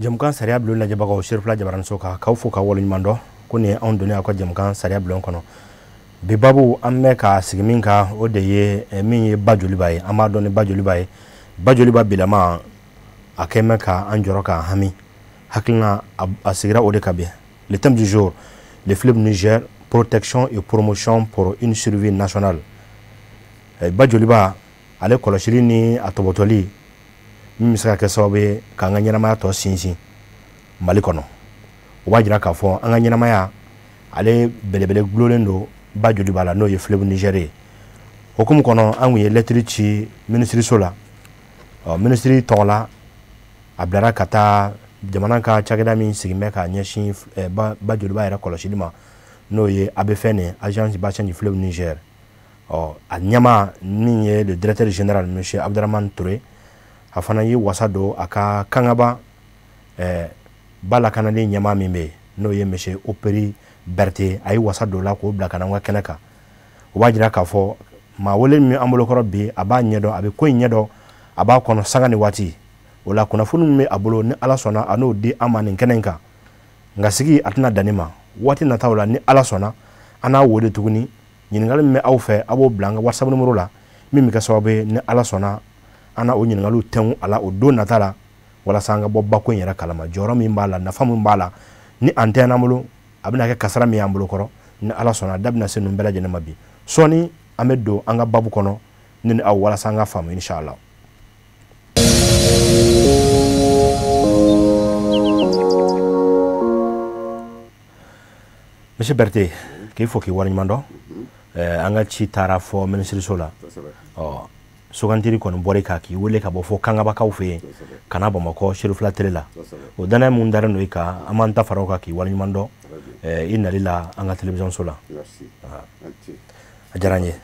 Jɛmukan Sariya Bulon lajɛbagaw, Serifila Jabaraniso kan, k'aw fo ka waleɲuman dɔn ko nin ye anw donnen aw ka jɛmukan Sariya Bulon kɔnɔ. Bi babu, an bɛ ka sigi min kan, o de ye min ye ba joliba ye. An b'a dɔn ni ba joliba ye, ba joliba bilama a kɛn bɛ ka an jɔrɔ k'an hami. Hakilina a sigira o de kan bi. Le thème du jour: le fleuve Niger, protection et promotion pour une survie nationale. Ba joliba ale kɔlɔsili ni a tɔbɔtɔli min bɛ se ka kɛ sababu ye k'an ka ɲɛnamaya tɔ sinsin Mali kɔnɔ. O b'a jira k'a fɔ an ka ɲɛnamaya ale belebele gulonlen don ba joliba la, n'o ye fleuve Niger ye. Hokumu kɔnɔ, an kun ye lɛtiri ci minisiriso la. Ɔ, minisiri tɔgɔ la, a bilara ka taa jamana ka cakɛda min sigin bɛ ka ɲɛsin ba joliba yɛrɛ kɔlɔsili ma, n'o ye ABFN, Agence Bassin du Fleuve Niger. Ɔ, a ɲɛmaa min ye le directeur général, monsieur Abdramane Touré, a fana y'i wasa don a ka kangaba ba lakanali ɲɛmaa min bɛ yen, n'o ye monsieur Operi Berete, a ye wasa don la k'o bila ka na an ka kɛnɛ kan. O b'a jira k'a fɔ maa wele min an bolokɔrɔ bi, a b'a ɲɛdɔn, a bɛ ko in ɲɛdɔn, a b'a kɔnɔ sanga ni waati. O la, kunnafoni min bɛ a bolo, ni Ala sɔnna, a n'o di an ma nin kɛnɛ in kan. Nka sigi a tɛna dan nin ma. Waati nataw la, ni Ala sɔnna, an n'a wele tuguni. Ɲininkali min bɛ aw fɛ, a b'o bila an ka WhatsApp numéro la, min bɛ kɛ sababu ye, ni Ala sɔnna, an na o ɲininkaliw tɛnku a la o don nata la, walasa an ka bɔ bako in yɛrɛ kalama, jɔyɔrɔ min b'a la, nafa min b'a la, ni an tɛ an bolo, a bɛna kɛ kasara min y'an bolo kɔrɔ. Ni Ala sɔnna, a da bɛna se ninnu bɛɛ lajɛlen ma bi. Sɔɔni an bɛ don an ka babu kɔnɔ ni aw, walasa an ka faamu, inshallah. Monsieur Berthe, k'i fo k'i waleɲuman dɔn. An ka ci taara fɔ minisiriso la. Ɔ, sugantiri kɔni bɔra kan k'i wele ka bɔ fɔ Kangabakaw fɛ yen ka na Bamakɔ Serifila télé la. O danaya mun daren don i kan, an b'an ta fara o kan k'i waleɲuman dɔn i nali la an ka télévision so la. A diyara n ye.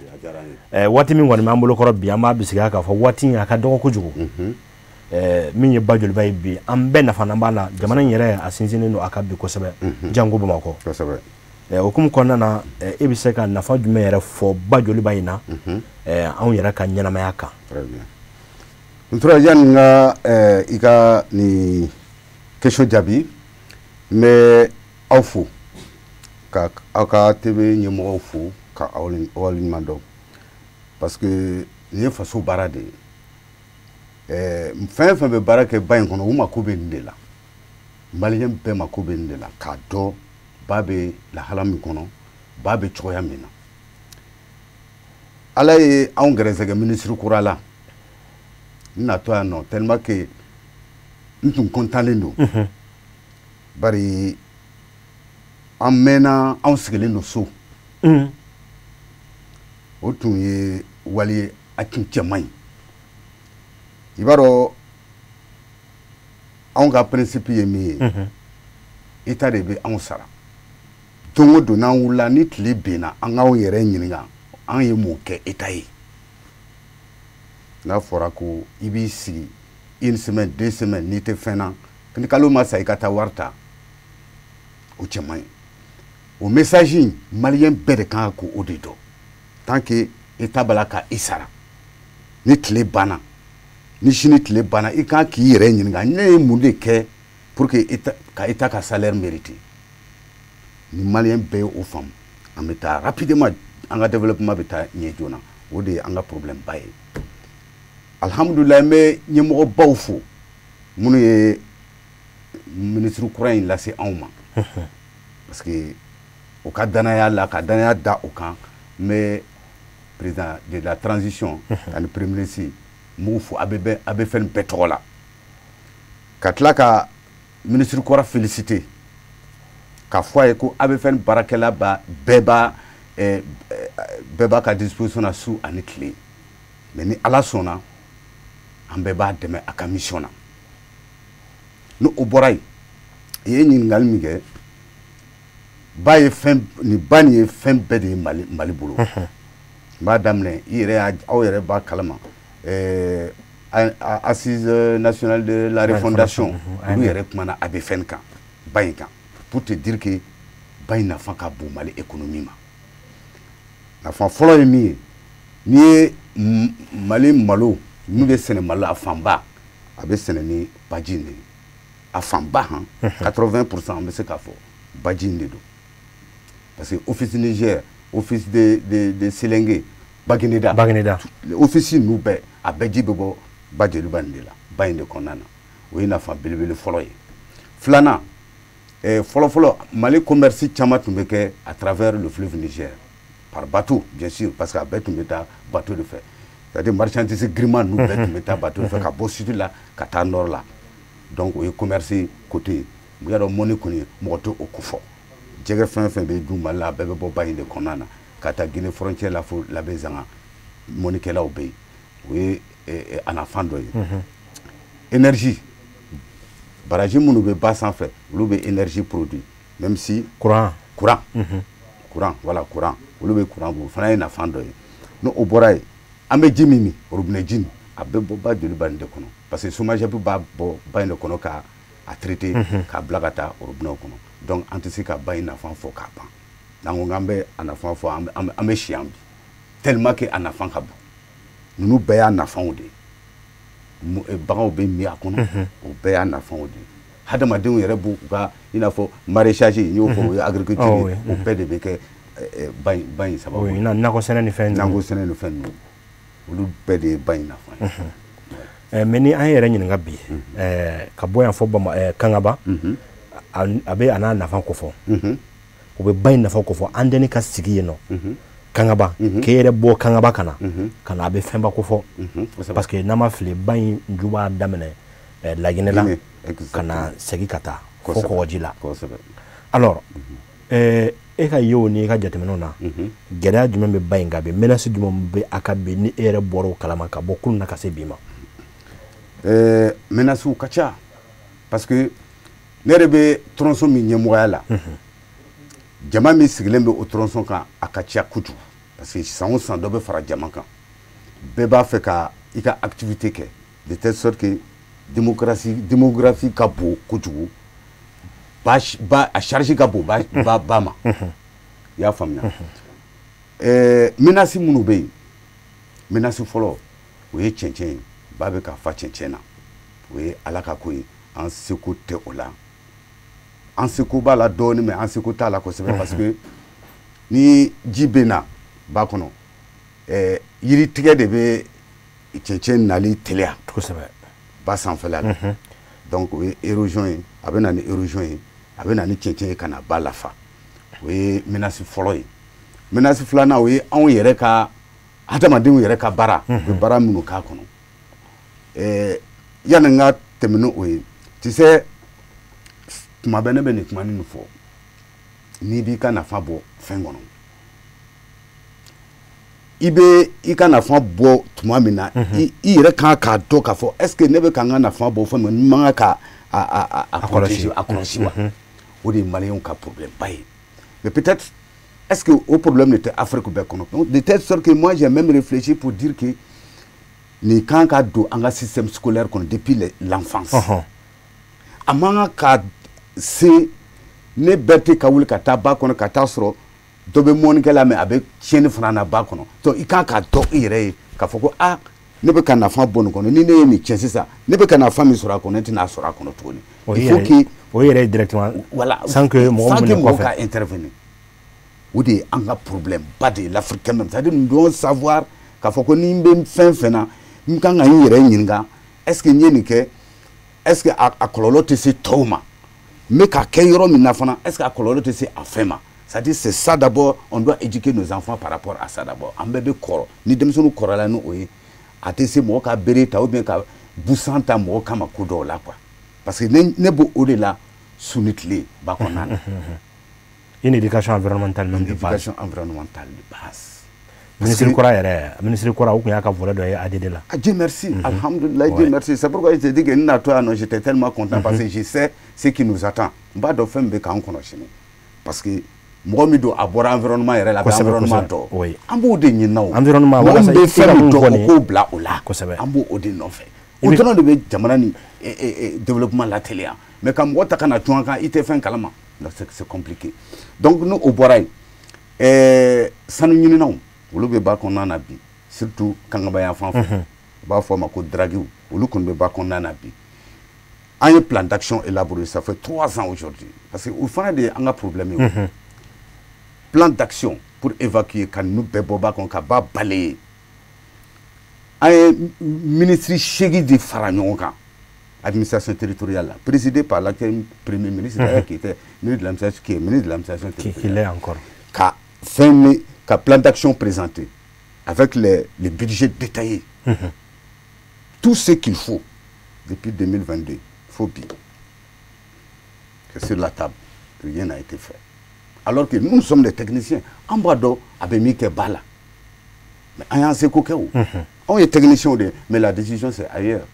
Waati min kɔni b'an bolo kɔrɔ bi, an b'a bisigiya k'a fɔ waati in a ka dɔgɔ kojugu. Min ye ba joliba ye bi, an bɛɛ nafa b'a la. Jamana in yɛrɛ a sinsinnen don a kan bi kosɛbɛ, janko Bamakɔ. Hukumu kɔnɔna na, e bɛ se ka nafa jumɛn yɛrɛ fɔ ba joliba in na anw yɛrɛ ka ɲɛnamaya kan? N tora, yanni n ka i ka nin question jaabi, n bɛ aw fo, ka aw ka TV ɲɛmɔgɔw fo, ka aw waleɲuman dɔn, parce que nin ye faso baara de ye. Fɛn fɛn bɛ baara kɛ ba in kɔnɔ, u mako bɛ nin de la. Maliyɛn bɛɛ mako bɛ nin de la, k'a dɔn ba bɛ lahala min kɔnɔ, ba bɛ cogoya min na. Ala ye anw gɛrɛsɛgɛ minisiri kura la. N natɔ yan nɔ, tellement que n tun kɔntanlen don, bari an mɛnna, anw sigilen don so. O tun ye wali ye, a tun cɛ man ɲi. I b'a dɔn, anw ka principe ye min ye, État de bɛ anw sara. Don o don n'an wulila, ni tile benna, an k'anw yɛrɛ ɲininka, an ye mun kɛ État ye? N'a fɔra ko i b'i sigi une semaine, 2 semaines, n'i tɛ fɛn na, ni kalo ma sa, i ka taa wari ta, o cɛ man ɲi. O message in, maliyɛn bɛɛ de kan k'o de dɔn. Tant que État b'a la ka i sara, ni tile banna, ni sini tile banna, i kan k'i yɛrɛ ɲininka, ne ye mun de kɛ pour que État ka, État ka salaire mériter? Ni maliyɛn bɛɛ ye o faamu, an bɛ taa rapidement, an ka développement bɛ taa ɲɛ joona. O de ye an ka problème ba ye. Alhamdulilayi, n bɛ ɲɛmɔgɔbaw fo minnu ye minisiri kura in lase anw ma, parce que o ka danaya la, ka danaya da o kan. N bɛ président de la transition ani premier ministre, n b'u fo a bɛ fɛn bɛɛ tɔgɔ la, ka tila ka minisiri kɔrɔ féliciter, k'a fɔ a ye ko a bɛ fɛn baarakɛla ba bɛɛ b'a bɛɛ b'a ka disposition na su ani tile. Mais ni Ala sɔnna, an bɛɛ b'a dɛmɛ a ka mission na. Ni o bɔra yen, i ye ɲininkali min kɛ, ba ye fɛn nin, ba nin ye fɛn bɛɛ de ye Mali bolo. N b'a daminɛ, i yɛrɛ y'a, aw yɛrɛ b'a kalama, Assise nationale de la refondation, olu yɛrɛ kumana a bɛ fɛn kan, ba in kan, pour te dire que ba in nafa ka bon Mali économie ma. Nafa fɔlɔ ye min ye, n'i ye Mali malo min bɛ sɛnɛ Mali la, a fanba a bɛ sɛnɛ ni baji in de ye. A fanba han, 80%, an bɛ se k'a fɔ baji in de don, parce que Office Niger, Office de Sélingué, Baguineda, Baguineda, office ninnu bɛɛ, a bɛɛ ji bɛ bɔ ba Joliba nin de la, ba in de kɔnɔna na. O ye nafa belebele fɔlɔ ye. Filanan, fɔlɔ-fɔlɔ, Mali commerce caman tun bɛ kɛ à travers le fleuve Niger par bateau, bien sûr, parce que a bɛɛ tun bɛ taa bateau de fɛ, c'est à dire marchandise giriman ninnu bɛɛ tun bɛ taa bateau de fɛ ka bɔ sud la ka taa nord la. Donc o ye commerce côté ye. U y'a dɔn, mɔni kɔni, mɔgɔ tɛ o ko fɔ. Jɛgɛ fɛn fɛn bɛ dun Mali la, a bɛɛ bɛ bɔ ba in de kɔnɔna na ka taa Guinée frontière la fo Labezanga, mɔnikɛlaw bɛ yen. O ye a nafan dɔ ye. Énergie, barrage minnu bɛ ba sanfɛ, olu bɛ énergie produit, même si courant. Courant, courant, voilà, courant, olu bɛ courant bɔ, o fana ye nafan dɔ ye. N'o o bɔra yen, an bɛ ji min min, robinet ji nin, a bɛ bɔ ba Joliba nin de kɔnɔ, parce que SOMAGEP b'a bɔ ba in de kɔnɔ ka a traité k'a bila ka taa robinet kɔnɔ. Donc an tɛ se ka ba in nafa fɔ k'a ban. N'an ko k'an bɛ a nafa fɔ, an bɛ si yan bi, tellement que a nafa ka bon. Ninnu bɛɛ y'a nafanw de ye. Baganw bɛ min a kɔnɔ, o bɛɛ y'a nafanw de ye. Hadamadenw yɛrɛ b'u ka, i n'a fɔ maraîchage, n y'o fɔ, o ye agriculture ye, o bɛɛ de bɛ kɛ ba in sababu ye. Nakɔ sɛnɛ ni fɛn ninnu. Nakɔ sɛnɛ ni fɛn ninnu, olu bɛɛ de ye ba in nafa ye. Mais ni an yɛrɛ ɲininka bi, ka bɔ yan fɔ Bama Kangaba, a bɛ a n'a nafa kofɔ, o bɛ ba in nafa kofɔ. An denni ka sigi yen nɔ Kangaba, k'e yɛrɛ bɔ Kangaba ka na ka na, a bɛ fɛnba kofɔ, parce que n'an ma fili, ba in ju b'a daminɛ Laginɛ la ka na segin ka taa fo kɔgɔji la. Alors e ka yew n'i ka jateminɛw na, gɛlɛya jumɛn bɛ ba in kan bi? Menace jumɛn bɛ a kan bi, ni e yɛrɛ bɔra o kalama ka bɔ kunun na ka se bi ma? Menaces ka ca, parce que ne yɛrɛ bɛ tronçon min ɲɛmɔgɔya la, jama min sigilen bɛ o tronçon kan, a ka ca kojugu, parce que san o san dɔ bɛ fara jama kan. Bɛɛ b'a fɛ ka i ka activité kɛ, de telle sorte que démocratie, démographie ka bon kojugu, ba ba a charge ka bon ba ba ba ma. I y'a faamuya? Menace minnu bɛ yen, menace fɔlɔ, o ye cɛncɛn ye. Ba bɛ ka fa cɛncɛn na, o ye Ala ka ko ye, an seko tɛ o la. An seko b'a la dɔɔnin, mais an seko t'a la kosɛbɛ, parce que ni ji bɛ na ba kɔnɔ, yiri tigɛ de bɛ cɛncɛn nali teliya ba sanfɛla la. Donc o ye érosion ye, a bɛ na ni érosion ye, a bɛ na ni cɛncɛn ye ka na ba lafa. O ye menace fɔlɔ ye. Menace filanan, o ye anw yɛrɛ ka, hadamadenw yɛrɛ ka baara, u bɛ baara minnu k'a kɔnɔ. Yanni n ka tɛmɛ ni o ye, tu sais, tuma bɛɛ ne bɛ nin kuma nin fɔ: n'i b'i ka nafa bɔ fɛn kɔnɔ, i bɛ i ka nafa bɔ tuma min na, i yɛrɛ kan k'a dɔn k'a fɔ: est ce que ne bɛ ka n ka nafa bɔ fɛn min, n man kan ka a kɔlɔsi, a kɔlɔsi wa? O de ye Maliyɛnw ka problème ba ye. Mais peut-être, est ce que o problème de tɛ Afrique bɛɛ kɔnɔ? Donc de telle sorte que moi, j'ai même réfléchi pour dire que nin kan ka don an ka système scolaire kɔnɔ depuis l'enfance. A man kan ka se ne bɛɛ tɛ ka wuli ka taa ba kɔnɔ ka taa sɔrɔ dɔ bɛ mɔnikɛ la, mais a bɛ tiɲɛni fana na ba kɔnɔ. Donc i kan k'a dɔn i yɛrɛ ye k'a fɔ ko aa, ne bɛ ka nafa bɔ nin kɔnɔ, ni ne ye nin tiɲɛ sisan, ne bɛ ka nafa min sɔrɔ a kɔnɔ, ne tɛna sɔrɔ a kɔnɔ tuguni. Il faut que o yɛrɛ ye directement, voilà, sans que mɔgɔ sans que mɔgɔ ka intervenir. O de ye an ka problème ba de ye, l'Africain même, c'est à dire nous devons savoir k'a fɔ ko ni n bɛ fɛn fɛn na, n kan ka n yɛrɛ ɲininka: est ce que n ye nin kɛ, est ce que a kɔlɔlɔ tɛ se tɔw ma? N bɛ ka kɛ yɔrɔ min na fana, est ce que a kɔlɔlɔ tɛ se a fɛn ma? C'est-à-dire, c'est ça d'abord, on doit éduquer nos enfants par rapport à ça d'abord. An bɛɛ bɛ kɔrɔ ni denmisɛnninw kɔrɔla ni o ye, a tɛ se mɔgɔ ka bere ta ou bien ka busan ta mɔgɔ kama ko dɔw la, quoi, parce que ne b'o o de la su ni tile ba kɔnɔna na. Une éducation environnementale même Une de base. Éducation environnementale de base. Ministre kura yɛrɛ, ministre kura, o tun y'a ka volet dɔ ye ADD la. Ah, Dieu merci, alhamdulillah, Dieu merci. C'est pourquoi je te dis que n natɔ yan nɔ, j'étais tellement content, parce que je sais ce qui nous attend. N b'a dɔn fɛn min bɛ k'an kɔnɔ sini. Parce que mɔgɔ min don, a bɔra environnement yɛrɛ la, a bɛ environnement dɔn. An b'o de ɲini na o. Environnement, mɔgɔ min bɛ fɛn min dɔn, o k'o bila o la. An b'o o de nɔfɛ. O dɔrɔn de bɛ jamana ni développement lateliya. Mais ka mɔgɔ ta ka na cun an kan, i tɛ fɛn kalama, c'est compliqué. Donc ni o bɔra yen, sanu ɲininaw, olu bɛ ba kɔnɔna na bi, surtout Kangaba yan fan fɛ, u b'a fɔ a ma ko draguew, olu kɔni bɛ ba kɔnɔna na bi. An ye plan d'action élaboré, ça fait 3 ans aujourd'hui, parce que o fana de ye an ka problème ye. O plan d'action pour évacuer, ka ninnu bɛɛ bɔ ba kɔnɔ, ka ba balayer, an ye ministre 8 de fara ɲɔgɔn kan, administration territoriale la, présidée par l'actuel premier ministre d'ailleurs, qui était ministre de l'administration, qui est ministre de l'administration Qui territoriale, l'est encore. Ka fɛn min ka plan d'action présenté avec les budgets détaillés, tout ce qu'il faut. Depuis 2022 fo bi, c'est sur la table, rien n'a été fait, alors que nous sommes des techniciens. An b'a dɔn a bɛ min kɛ ba la, mais an y'an seko kɛ. O anw ye techniciens de ye, mais la décision, c'est ailleurs.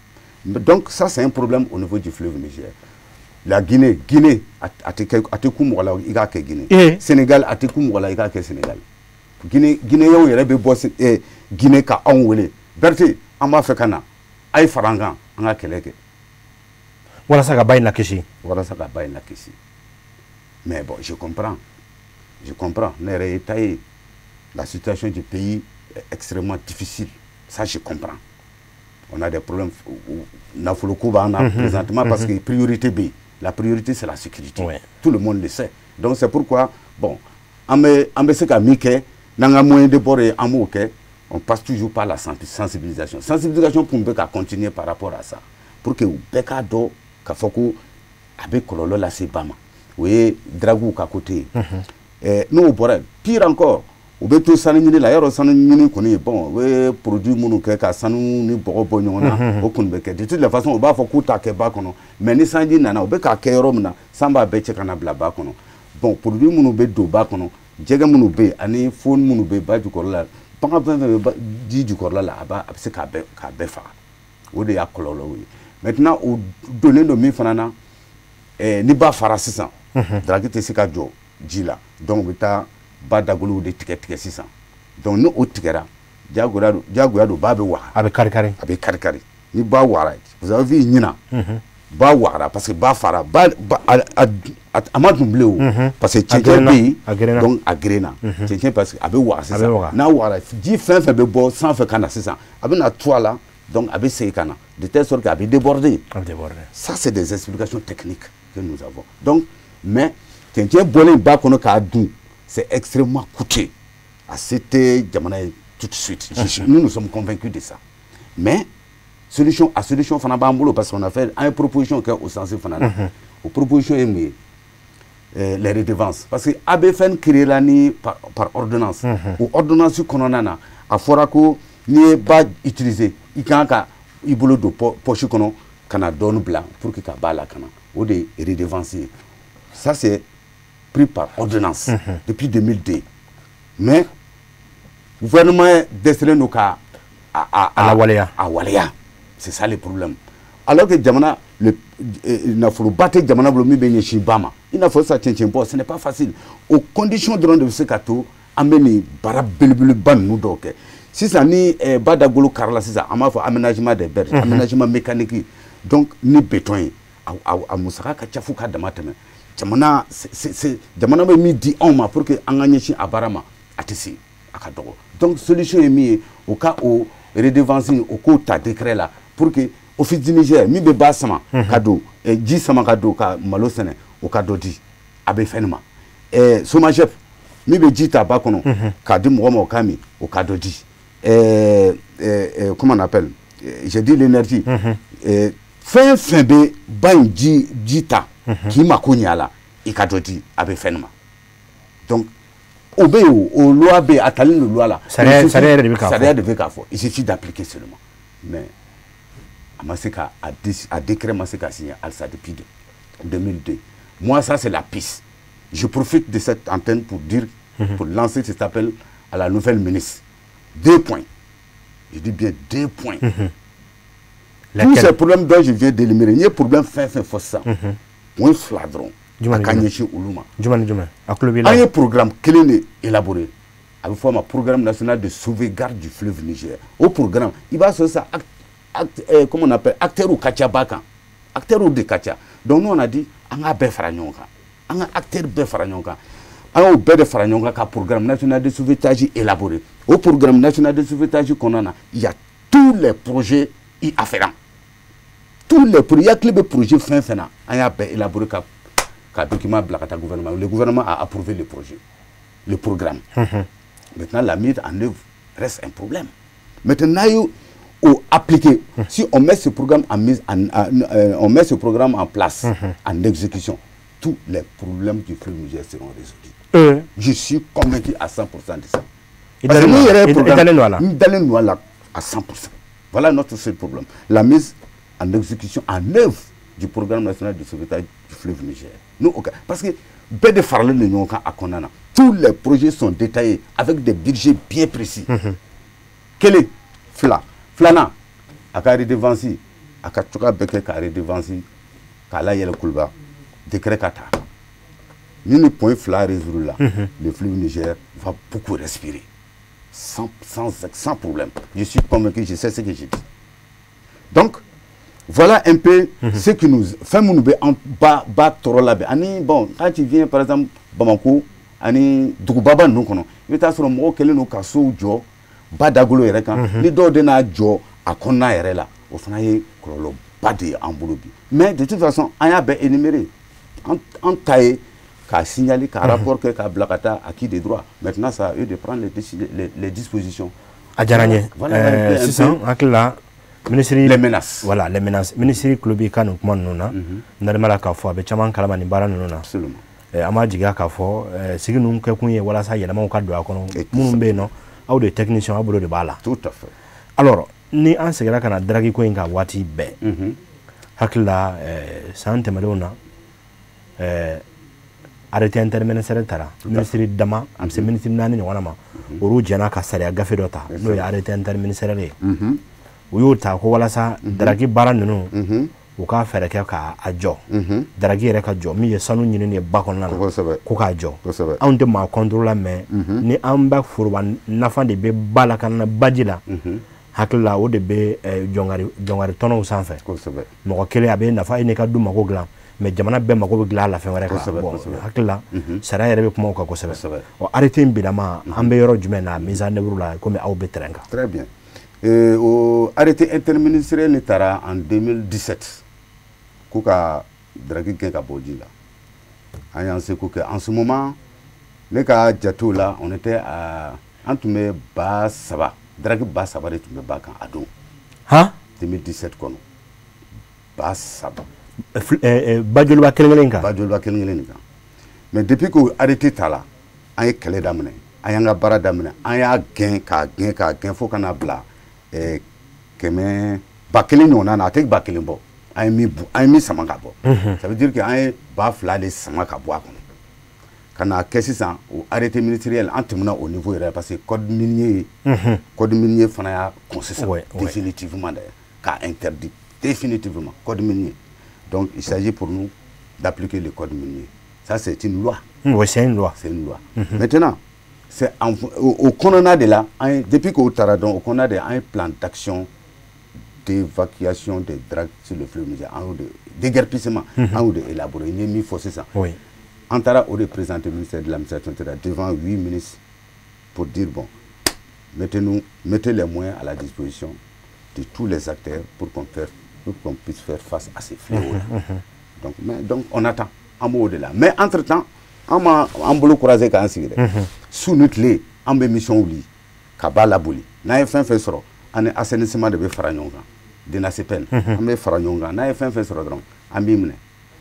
Donc ça, c'est un problème au niveau du fleuve Niger. La Guinée, Guinée a tɛ kɛ, a tɛ ku mɔgɔ la i k'a kɛ Guinée. Sénégal, a tɛ ku mɔgɔ la i k'a kɛ Sénégal. Guinée, Guinéenw yɛrɛ bɛ bɔ Guinée ka anw wele: Berete, an b'a fɛ ka na, a ye fara an kan, an ka kɛlɛ kɛ. Walasa ka ba in lakisi. Walasa ka ba in lakisi. Mais bon, je comprends, je comprends. Ne yɛrɛ ye ta ye, la situation du pays est extrêmement difficile, ça je comprends. On a des problèmes, nafolo ko b'an na présentement, parce que priorité bɛ yen, la priorité, c'est la sécurité. Tout le monde le sait. Donc c'est pourquoi, bon, an bɛ se ka min kɛ n'an ka moyen de bord ye, an b'o kɛ. On passe toujours par la sensibilisation. Sensibilisation kun bɛ ka continuer par rapport à ça, pour que u bɛɛ k'a dɔn k'a fɔ ko a bɛ kɔlɔlɔ lase ba ma. O ye draguw ka côté ye. N'o bɔra yen, pire encore, u bɛ to sanu ɲini la. Yɔrɔ sanu ɲini kɔni, bon, u bɛ produit minnu kɛ ka sanu ni bɔgɔ bɔ ɲɔgɔn na, o kɔni bɛ kɛ. De toute façon, u b'a fɔ k'u t'a kɛ ba kɔnɔ, mais ni sanji nana, u bɛ k'a kɛ yɔrɔ min na, san b'a bɛɛ cɛ ka na bila ba kɔnɔ. Bon, produit minnu bɛ don ba kɔnɔ, jɛgɛ minnu bɛ yen ani faune minnu bɛ ba jukɔrɔla la, bagan fɛn fɛn bɛ ji jukɔrɔla la, a b'a a bɛ se k'a bɛɛ faga. O de y'a kɔlɔlɔw ye. Maintenant, o donnen don min fana na, ni ba fara sisan, drague tɛ se ka jɔ ji la, donc u bɛ taa ba dagolow de tigɛ tigɛ sisan. Donc ni o tigɛra, diyagoya don, diyagoya don, ba bɛ waga. A bɛ kari kari. A bɛ kari kari. Ni ba wagara, vous avez vu ɲinan, ba wagara parce que ba fara ba, ba a ma dun bilen o, parce que cɛncɛn bɛ yen, donc a gerenna cɛncɛn, parce que a bɛ waga sisan. N'a wagara, ji fɛn fɛn bɛ bɔ sanfɛ ka na sisan, a bɛ na to a la, donc a bɛ segin ka na, de telle sorte que a bɛ déborder. A bɛ déborder. Ça, c'est des explications techniques que nous avons. Donc, mais cɛncɛn bɔlen ba kɔnɔ k'a dun, c'est extrêmement coûteux. A se tɛ jamana ye tout de suite. Nous, nous sommes convaincus de ça, mais solution, a solution fana b'an bolo, parce qu'on a fait an ye proposition kɛ o sens fana na. O proposition ye mun ye? Les redevances, parce que ABFN créé la ni par ordonnance. O ordonnance kɔnɔna na, a fɔra ko n'i ye ba utiliser, i kan ka i bolo don poche kɔnɔ ka na dɔɔni bila pour que ka ba lakana. O de ye redevance ye. Ça, c'est pris par ordonnance depuis 2002, mais gouvernement dɛsɛlen don ka a lawaleya. A waleya, c'est ça le problème. Alors que jamana le nafoloba tɛ jamana bolo min bɛ ɲɛsin ba ma, i n'a fɔ sisan cɛncɛn bɔ, ce n'est pas facile. O condition dɔrɔn de bɛ se ka to an bɛ nin baara belebeleba ninnu dɔw kɛ sisan. Ni ba dagolo karila sisan, an b'a fɔ aménagement des berges, aménagement mécanique, donc ni béton ye, a musaka ka ca fo ka dama tɛmɛ. Jamana, jamana bɛ min di anw ma pour que an ka ɲɛsin a baara ma, a tɛ se, a ka dɔgɔ. Donc solution ye min ye, o ka o redevance, o k'o ta décret la, pour que Office du Niger min bɛ ba sama ka don, ji sama ka don ka malo sɛnɛ, o ka dɔ di a bɛ fɛn ma. SOMAGEP min bɛ ji ta ba kɔnɔ k'a di mɔgɔ ma o ka min, o ka dɔ di. Comment on appelle, j'ai dit l'énergie, fɛn fɛn bɛ ba in ji ta k'i mako ɲɛ a la, i ka dɔ di a bɛ fɛn ma. Donc o bɛ yen, o loi bɛ yen, a talen don loi la. Sariya yɛrɛ de bɛ k'a fɔ. Sariya de bɛ k'a fɔ, il suffit d'appliquer seulement. Mais a ma se ka a décret ma se ka signer halisa depuis 2002. Moi, ça, c'est la piste. Je profite de cette antenne pour dire, pour lancer cet appel à la nouvelle ministre. Deux points, je dis bien deux points. Tous ces problèmes dont je viens d'énumérer, n ye problème fɛn fɛn fɔ sisan, point fila dɔrɔn a ka ɲɛsin olu ma. Jumɛn ni jumɛn? A tulo b'i la. An ye programme kelen de élaboré, a bɛ fɔ o ma programme national de sauvegarde du fleuve Niger. O programme, i b'a sɔrɔ sisan, comment on appelle, acteurs ka ca ba kan, acteurs de ka ca. Donc nous, on a dit an k'a bɛɛ fara ɲɔgɔn kan, an ka acteurs bɛɛ fara ɲɔgɔn kan. An y'o bɛɛ de fara ɲɔgɔn kan ka programme national de sauvetage élaboré. O programme national de sauvetage kɔnɔna na, il y a tous les projets y afférents. Tous les projets, hakili bɛ projet fɛn fɛn na, an y'a bɛɛ élaborer ka document bila ka taa gouvernement. Le gouvernement a approuvé le projet, le programme. Maintenant, la mise en œuvre reste un problème. Maintenant, n'a o appliqué, si on met ce programme en mise en, on met ce programme en place, en exécution, tous les problèmes du fleuve Niger seront résolus. Je suis convaincu à 100% de ça. I dalen don a la. N dalen don a la à 100%. Voilà notre seul problème. La mise en exécution, en œuvre du programme national de sauvetage du fleuve Niger. Nous, okay. Parce que bɛɛ de faralen don ɲɔgɔn kan a kɔnɔna na. Tous les projets sont détaillés avec des budgets bien précis. Kelen, fila, filanan, a ka redevance, a ka cogoya bɛɛ kɛ ka redevance k'a layɛlɛ Kuluba, décret ka ta. Ni point fila résoudre là, le fleuve Niger va beaucoup respirer. Sans problème. Je suis convaincu, je sais ce que je dis. Donc, voilà un peu ce qui nous fait minnu bɛ an ba tɔɔrɔ la bi. Ani bon, quand tu viens par exemple Bamako ani dugubaba ninnu kɔnɔ, i bɛ taa sɔrɔ mɔgɔw kɛlen don ka sow jɔ ba dagolo yɛrɛ kan. Ni dɔw de n'a jɔ a kɔnɔna yɛrɛ la, o fana ye kɔlɔlɔba de ye an bolo bi. Mais de toute façon, an y'a bɛɛ énuméré. An ta ye k'a signaler, k'a rapport kɛ, k'a bila ka taa à qui de droit. Maintenant, c'est à eux de prendre les dispositions. A diyara n ye. Sisan hakili la, ministre Les menaces. Voilà, les menaces. Ministre tulo b'i ka nin kuma ninnu na. N dalen b'a la k'a fɔ a bɛ caman kalama nin baara ninnu na. Absolument. An b'a jigiya k'a fɔ sigi ninnu kɛkun ye walasa yɛlɛmaw ka don a kɔnɔ. Minnu bɛ yen nɔ, aw de ye technicien, aw bolo de b'a la. Tout à fait. Alors, ni an seginna ka na drague ko in kan waati bɛɛ, hakili la, san tɛmɛnlenw na, arrêté interministériel tara, ministre dama, a bɛ se ministre naani ɲɔgɔnna ma, olu jɛna ka sariya gafe dɔ ta, n'o ye arrêté interministériel ye. U y'o ta ko walasa drague baara ninnu, u ka fɛɛrɛ kɛ k'a jɔ, drague yɛrɛ ka jɔ, min ye sanu ɲinini ye ba kɔnɔna na, ko k'a jɔ. Anw tɛ maa contrôle la, mais ni an bɛ foroba nafa de bɛ ba la ka na baji la, hakili la, o de bɛ jɔngari tɔnɔw sanfɛ. Mɔgɔ kelen a bɛ nafa, e n'i ka du mako dilan, mais jamana bɛɛ mako bɛ dilan a la fɛn wɛrɛ kan. Bon, hakili la, sariya yɛrɛ bɛ kuma o kan kosɛbɛ. Ɔ, arrêté in bilama, an bɛ yɔrɔ jumɛn na mise en œuvre la, komi aw bɛ terrain kan? Très bien. O arrêté interministériel ni taara en 2017 ko ka drague gɛn ka bɔ ji la. An y'an seko kɛ. En ce moment, ne ka jatew la, on était à, an tun bɛ 3000, drague 3000 de tun bɛ ba kan a don. Han? 2017 kɔnɔ, 3000. Bajoliba kelen kelen kan. Bajoliba kelen kelen de kan. Mais depuis que arrêté ta la, an ye kɛlɛ daminɛ, an y'an ka baara daminɛ, an y'a gɛn k'a gɛn k'a gɛn fo ka n'a bila kɛmɛ 1000 ɲɔgɔnna na. A tɛ 1000 bɔ. An ye min bu, an ye min sama ka bɔ, ça veut dire que an ye 2000 de sama ka bɔ a kɔnɔ ka na kɛ sisan. O arrêté ministériel, an tɛmɛna o niveau yɛrɛ, parce que code minier fana y'a kɔn sisan définitivement d'ailleurs, k'a interdit définitivement, code minier. Donc il s'agit pour nous d'appliquer le code minier. Ça, c'est une loi. Oui, c'est une loi. C'est une loi. Maintenant, c'est au kɔnɔna de la, an ye, depuis k'o taara dɔn, o kɔnɔna de, an ye plan d'action d'évacuation des dragues sur le fleuve Niger, an y'o de déguerpissement, an y'o de élaboré. N ye min fɔ sisan, an taara o de présenter ministère de l'Administration territoriale devant huit ministres pour dire: bon, mettez les moyens à la disposition de tous les acteurs pour qu'on puisse faire face à ces fléaux-là. Donc, mais, donc on attend, an b'o de la. Mais entre temps, an ma an bolo croiser k'an sigi dɛ. Su ni tile, an bɛ mission wuli ka ba laboli. N'an ye fɛn fɛn sɔrɔ, an ni assainissement de bɛ fara ɲɔgɔn kan, DNACPN, an bɛ fara ɲɔgɔn kan. N'an ye fɛn fɛn sɔrɔ dɔrɔn, an b'i minɛ.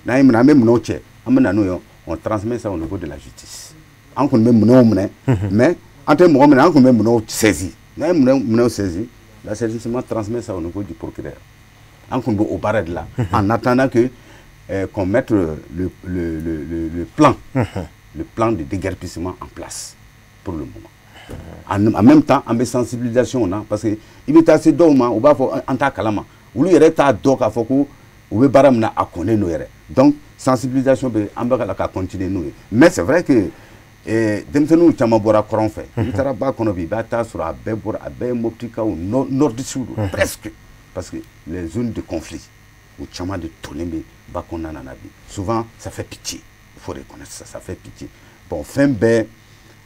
N'an ye minɛ, an bɛ minɛnw cɛ, an bɛ na n'o ye, on transmet ça au niveau de la justice. An kɔni bɛ minɛnw minɛ, mais an tɛ mɔgɔ minɛ, an kɔni bɛ minɛnw saisi. N'an ye minɛnw saisi, l'assainissement transmet ça au niveau du procureur. An kɔni bɛ o baara de la en attendant que qu'on mette le plan de déguerpissement en place pour le moment. En même temps, an bɛ sensibilisation na, parce que i bɛ taa se dɔw ma, u b'a fɔ an t'a kalama, olu yɛrɛ t'a dɔn k'a fɔ ko u bɛ baara min na, a kɔnnen don yɛrɛ. Donc sensibilisation bɛ, an bɛ ka continuer n'o ye. Mais c'est vrai que denmisɛnninw caman bɔra kɔrɔn fɛ. I taara ba kɔnɔ bi, i b'a taa sɔrɔ a bɛɛ bɔra, a bɛɛ ye Moptikaw, nordistes don presque, parce que les zones de conflit, o caman de tonnen bɛ ba kɔnɔna na bi. Souvent, ça fait pitié, il faut reconnaître ça, ça fait pitié. Bon, fɛn bɛɛ,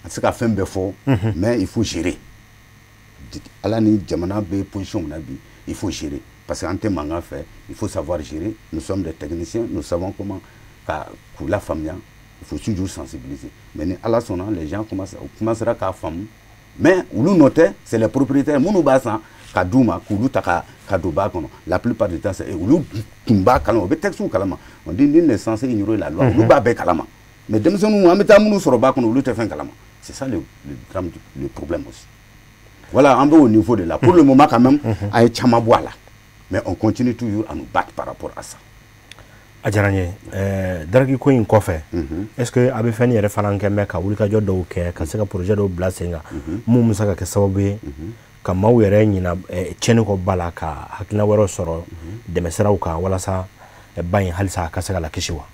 an tɛ se ka fɛn bɛɛ fɔ, mais il faut gérer. Ala ni jamana bɛ position min na bi, il faut gérer. Parce qu'an tɛ mankan fɛ, il faut savoir gérer. Nous sommes des techniciens, nous savons comment ka k'u lafaamuya. Il faut toujours sensibiliser. Mais ni Ala sɔnna, les gens commencent, u commencera k'a faamu. Mais olu nɔ tɛ, c'est les propriétaires minnu b'a san ka d'u ma, k'olu ta ka don ba kɔnɔ. La plupart du temps, c'est olu tun b'a kalama, u bɛ texte kalama. On dit nul n'est censé ignorer la loi. Olu b'a bɛɛ kalama. Mais denmisɛnninw, an bɛ taa minnu sɔrɔ ba kɔnɔ, olu tɛ fɛn kalama. C'est ça le drame, le problème aussi. Voilà, an bɛ au niveau de là. Pour le moment quand même, an ye caman bɔ a la. Mais on continue toujours à nous battre par rapport à ça. A diyara n ye. Drague ko in kɔfɛ, est ce que a bɛ fɛn yɛrɛ fana kɛ mɛ ka wulikajɔ dɔw kɛ ka se ka projet dɔw bila sen kan mun bɛ se ka kɛ sababu ye ka maaw yɛrɛ ɲina tiɲɛni kɔ ba la, ka hakilina wɛrɛw sɔrɔ dɛmɛsiraw kan walasa ba in halisa a ka se ka lakisi wa?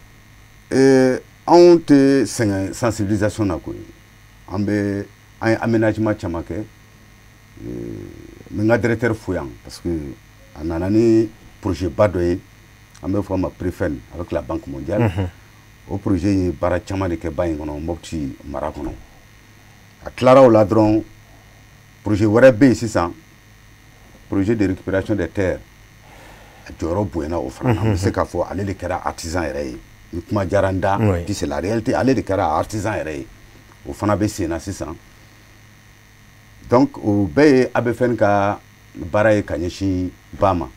Anw tɛ sɛgɛn sensibilisation na koyi. An bɛ, an ye aménagement caman kɛ. N bɛ n ka directeur fo yan parce que a nana ni projet ba dɔ ye, an bɛ fɔ a ma PREFEN avec la Banque mondiale. O projet in ye baara caman de kɛ ba in kɔnɔ, Mopti mara kɔnɔ. A tilara o la dɔrɔn, projet wɛrɛ bɛ yen sisan, projet de récupération des terres. A jɔyɔrɔ bonyana o fana na. N bɛ se k'a fɔ ale de kɛra artisan yɛrɛ ye. Ni kuma diyara n da, puis c'est la réalité, ale de kɛra artisan yɛrɛ ye. O fana bɛ sen na sisan. Donc o bɛɛ ye ABFN ka baara ye ka ɲɛsin ba ma.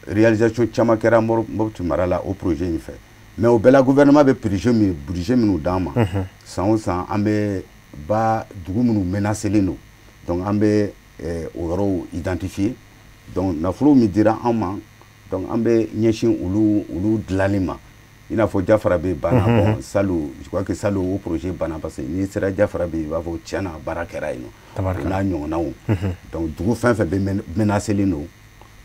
Réalisation caman kɛra Mopti mara la o projet in fɛ. Mais o bɛɛ la, gouvernement bɛ budget minnu d'an ma, san o san, an bɛ ba dugu minnu menacelen don, donc an bɛ o yɔrɔw identifier. Donc nafolo min dira an ma, donc an bɛ ɲɛsin olu dilanni ma. I n'a fɔ Jafara bɛ banna. Bon, salon, je crois que salon o projet banna, parce que n'i sera Jafara bɛ, i b'a fɔ tiɲɛ na baara kɛra yen nɔ. O n'a ɲɔgɔnnaw. Donc dugu fɛn fɛn bɛ menacelen don,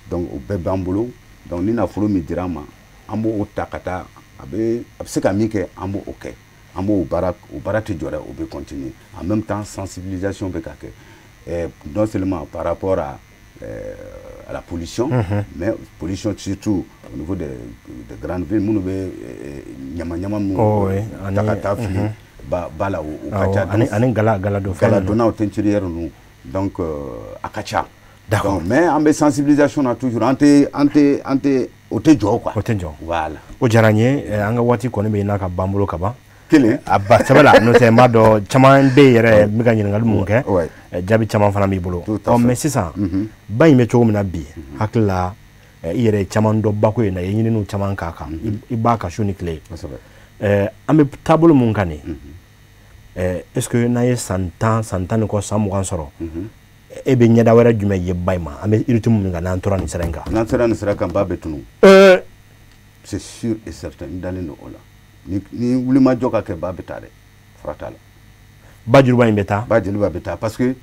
donc o bɛɛ b'an bolo. Donc ni nafolo min dira an ma, an b'o ta ka taa, a bɛ se ka min kɛ, an b'o kɛ. An b'o baara, o baara tɛ jɔ dɛ, o bɛ continuer. En même temps, sensibilisation bɛ ka kɛ, non seulement par rapport à la pollution, mais pollution surtout au niveau des grandes villes, minnu bɛ ɲama ɲama minnu ta ka taa fili ba la, o ka ca. Ani gala don. Gala donnaw, teinturière ninnu, donc a ka ca. D'accord. Mais an bɛ sensibilisation na toujours, an tɛ o tɛ jɔ quoi. O tɛ jɔ. Voilà. O diyara n ye. An ka waati kɔni bɛ n'a ka ban bolo ka ban. Kelen. A ba sɛbɛ la, n'o tɛ n b'a dɔn caman bɛ yen yɛrɛ, n bɛ ka ɲininkali mun kɛ, jaabi caman fana b'i bolo. Ɔ, mais sisan ba in bɛ cogo min na bi, hakili la i yɛrɛ ye caman dɔn bako in na, i ye ɲininiw caman k'a kan, i b'a kan su ni tile. An bɛ taabolo mun kan nin, est ce que n'an ye san 10, san 10 ni kɔ, san 20 sɔrɔ, e bɛ ɲɛda wɛrɛ jumɛn ye ba in ma? An bɛ rythme min kan, n'an tora nin sira in kan. N'an sera nin sira kan, ba bɛ tunun. C'est sûr et certain, n dalen don o la. Ni wulimajɔ ka kɛ, ba bɛ taa dɛ, fura t'a la. Ba Joliba in bɛ taa. Ba Joliba bɛ taa, parce que n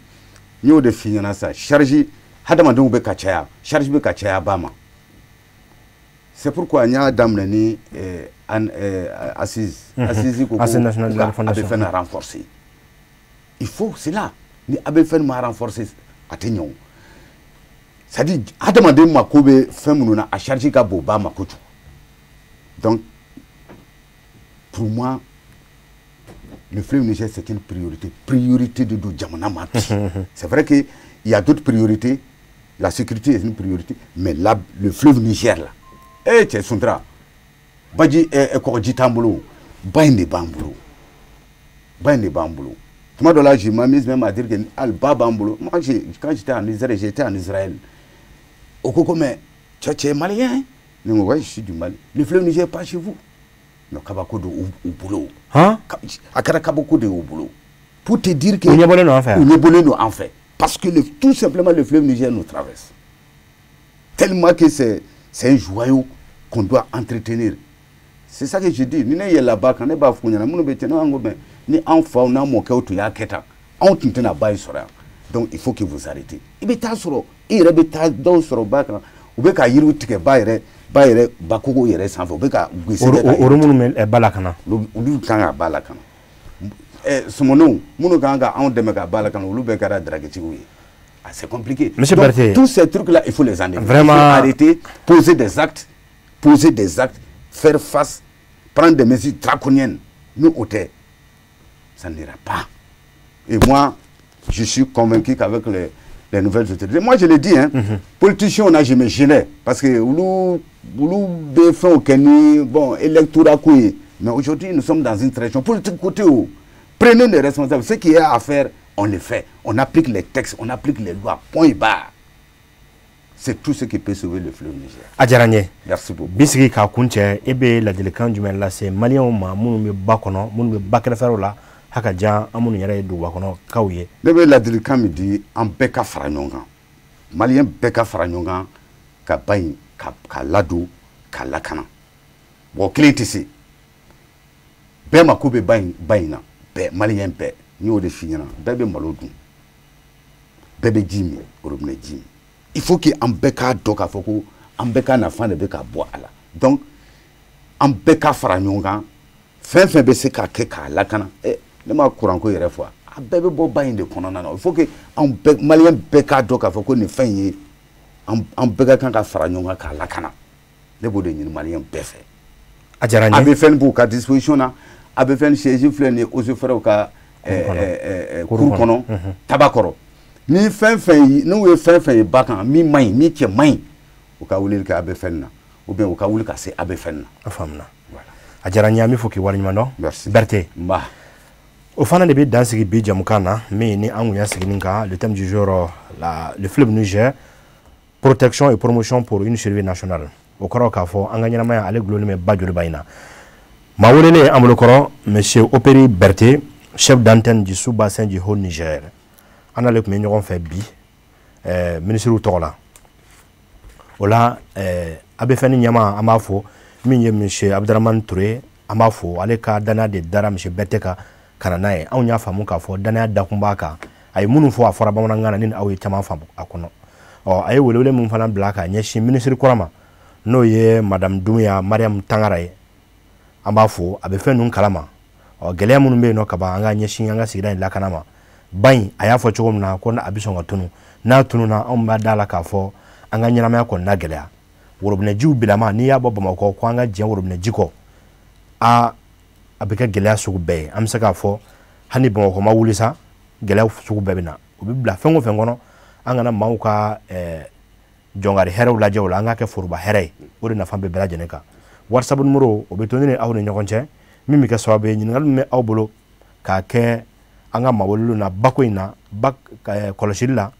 y'o de f'i ɲɛna sa, charge hadamadenw bɛ ka caya, charge bɛ ka caya ba ma. C'est pourquoi n y'a daminɛ ni assise. Assise ko ko Assise nationale de la refondation. ABFN renforcer. Il faut cela. Ni ABFN ma renforcer, a tɛ ɲɛ o. C'est à dire hadamaden mako bɛ fɛn minnu na, a charge ka bon ba ma kojugu. Donc pour moi, le fleuve Niger, c'est une priorité. Priorité de don jamana ma bi. C'est vrai qu'il y a d'autres priorités. La sécurité est une priorité. Mais là, le fleuve Niger, là, eh, cɛ Suntura, baji kɔgɔji t'an bolo, ba in de b'an bolo. Ba in de b'an bolo. Tuma dɔ la, je m'amuse même à dire que hali ba b'an bolo. Moi, quand j'étais en Israël, j'étais en Israël. O ko mais tu es malien? Ne ko ouais, je suis du Mali. Le fleuve Niger pas chez vous. Mais kabako de u bolo. Han? A kɛra kabako de y'u bolo. Pour te dire que U ɲɛbɔlen don an fɛ yan. U ɲɛbɔlen don an fɛ. Parce que tout simplement le fleuve Niger nous traverse. Tellement que c'est un joyau qu'on doit entretenir. C'est ça que je dis. Ni ne yɛlɛla ba kan, ne b'a f'u ɲɛna minnu bɛ ten, ne b'a ko mais ni an faw n'an mɔkɛw tun y'a kɛ tan, anw tun tɛna ba in sɔrɔ yan. Donc il faut que vous arrêtez. I bɛ taa sɔrɔ i yɛrɛ bɛ taa dɔw sɔrɔ ba kan, u bɛ ka yiriw tigɛ ba yɛrɛ bakogo yɛrɛ sanfɛ, u bɛ ka gese kɛ ka Olu minnu bɛ ba lakana. Olu kan ka ba lakana. Sɔmɔnɔw minnu kan ka anw dɛmɛ ka ba lakana, olu bɛɛ kɛra draguetigiw ye. Ah, c'est compliqué. Monsieur Donc, Berthe, tous ces trucs-là, il faut les enlever. Vraiment. Il faut arrêter, poser des actes, faire face, prendre des mesures draconiennes. Nous, au terre, ça n'ira pas. Et moi, je suis convaincu qu'avec les, Les nouvelles autorités. Moi, je l'ai dit, hein, politiciens, on a, je me gênais. Parce que olu bɛ fɛnw kɛ ni, bon, électorat ko ye. Mais aujourd'hui, nous sommes dans une tradition politique côté où prenez les responsabilités. Ce qui est à faire, on le fait. On applique les textes, on applique les lois. Point barre. C'est tout ce qui peut sauver le fleuve Niger. A diyara n ye. Merci beaucoup. Bi sigi k'a kun cɛ, e bɛ ladilikan jumɛn lase maliyɛnw ma minnu bɛ ba kɔnɔ, minnu bɛ ba kɛrɛfɛlaw la, haka jan an minnu yɛrɛ ye duguba kɔnɔ kaw ye? Ne bɛ ladilikan min di, an bɛɛ ka fara ɲɔgɔn kan, maliyɛn bɛɛ ka fara ɲɔgɔn kan ka ba in ka ladon, ka lakana. Mɔgɔ kelen tɛ se, bɛɛ mako bɛ ba in na, bɛɛ, maliyɛn bɛɛ. N y'o de f'i ɲɛna, bɛɛ bɛ malo dun, bɛɛ bɛ ji min, robinet ji min. Il faut que an bɛɛ k'a dɔn k'a fɔ ko an bɛɛ ka nafa de bɛ ka bɔ a la. Donc an bɛɛ ka fara ɲɔgɔn kan, fɛn fɛn bɛ se ka kɛ k'a lakana. Ne ma kuranko yɛrɛ fɔ, a bɛɛ bɛ bɔ ba in de kɔnɔna na. Il faut que an bɛɛ, maliyɛn bɛɛ k'a dɔn k'a fɔ ko nin fɛn in ye an bɛɛ ka kan ka fara ɲɔgɔn kan k'a lakana. Ne b'o de ɲini maliyɛn bɛɛ fɛ. A diyara n ye. A bɛ fɛn b'u ka disposition na, a bɛ fɛn siège filɛ nin ye, eaux et forêts ka cour kɔnɔ, Tabakɔrɔ. Ni fɛn fɛn ye, n'u ye fɛn fɛn ye ba kan min man ɲi, min cɛ man ɲi, u ka weleli kɛ ABFN na, ou bien u ka wuli ka se ABFN na. A faamuna. A diyara n ye, an bɛ fɔ k'i waleɲuman dɔn. Merci. Berete. Nba. O fana de bɛ dan sigi bi jamukan na min ni an kun y'a sigi nin kan, le thème du jour, le fleuve Niger, protection et promotion pour une survie nationale. O kɔrɔ k'a fɔ an ka ɲɛnamaya ale gulonnen bɛ ba joliba in na. Maa welelen an bolokɔrɔ, monsieur Operi Berete, chef d'antenne du sous-bassin du Haut Niger. An n'ale tun bɛ ɲɔgɔn fɛ bi minisiriw tɔgɔ la. O la ABFN ɲɛmaa, an b'a fɔ min ye monsieur Abdramane Touré, an b'a fɔ ale ka danaya de dara monsieur Berete kan ka na n'a ye. Anw y'a faamu k'a fɔ danaya dakun b'a kan. A ye minnu fɔ, a fɔra bamanankan na, ni aw ye caman faamu a kɔnɔ. Ɔ, a ye welewele min fana bila ka ɲɛsin minisiri kura ma, n'o ye madame Doumbia Mariam Tangara ye, an b'a fɔ a bɛ fɛn ninnu kalama. Ɔ, gɛlɛya minnu bɛ yen nɔ kaban, an ka ɲɛsin an ka sigida in lakana ma. Ba in, a y'a fɔ cogo min na ko a bɛ sɔn ka tunu, n'a tununa, anw b'a da la k'a fɔ an ka ɲɛnamaya kɔni na gɛlɛya. Worobinɛjiw bilama, n'i y'a bɔ Bamakɔ ko an ka jɛ worobinɛ ji kɔ, a bɛ kɛ gɛlɛya sugu bɛɛ ye. An bɛ se k'a fɔ hali ni Bamakɔ ma wuli sa, gɛlɛya sugu bɛɛ bɛ na. O bɛ bila fɛn o fɛn kɔnɔ, an kana maaw ka jɔnkari hɛrɛw lajɛ o la, an k'a kɛ foroba hɛrɛ ye. O de nafa bɛ bɛɛ lajɛlen kan. WhatsApp numéro, o bɛ to ne ni aw ni ɲɔgɔn cɛ, min bɛ kɛ sababu ye ɲininkali min bɛ aw bolo k'a kɛ an ka maa welelenw na bako in na, ba kɔlɔsili la,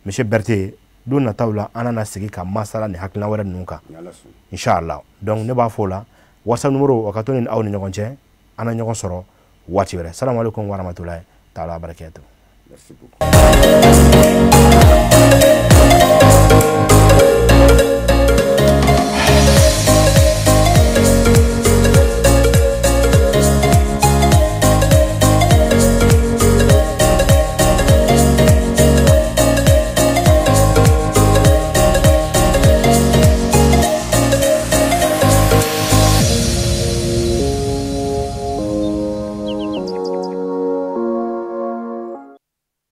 monsieur Berete, don nataw la an nana sigi ka masala ni hakilina wɛrɛ ninnu kan, inshallah. Donc ne b'a fɔ o la, WhatsApp numéro, o ka to ne ni aw ni ɲɔgɔn cɛ. An na ɲɔgɔn sɔrɔ waati wɛrɛ. Salamu alaikum warahmatulahi taala barakatuh. Merci beaucoup.